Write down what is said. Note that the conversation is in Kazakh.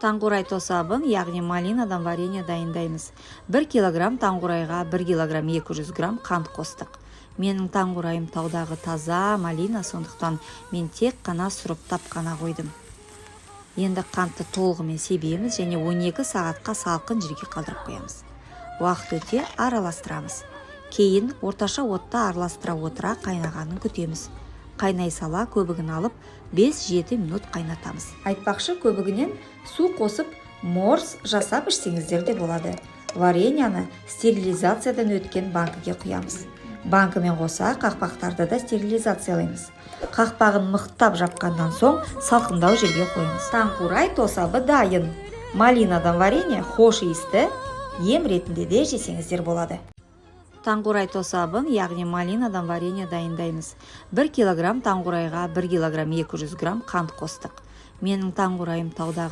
Таңқурай тосабын, яғни малинадан варенье дайындаймыз. 1 килограмм таңқурайға 1 килограмм 200 грамм қант қостық. Менің таңқурайым таудағы таза малина, сондықтан мен тек қана сұрыптап қана қойдым. Енді қантты толығымен себеміз және 12 сағатқа салқын жерге қалдырып қоямыз. Уақыт өте араластырамыз. Кейін орташа отта араластыра отыра қайнағанын күтеміз. Қайнай сала көбігін алып, 5-7 минут қайнатамыз. Айтпақшы, көбігінен су қосып, морс жасап ішсеңіздер де болады. Вареньяны стерилизациядан өткен банкіге құямыз. Банкімен қоса қақпақтарды да стерилизациялаймыз. Қақпағын мықтап жапқаннан соң салқындау жерге қойыңыз. Таңқурай тосабы дайын. Малинадан варенье хош иісті, ем ретінде де жесеңіздер болады. Таңқурай тосабын, яғни малинадан варенье дайындаймыз. 1 килограмм таңқурайға 1 килограмм 200 грамм қант қостық. Менің таңқурайым таудағы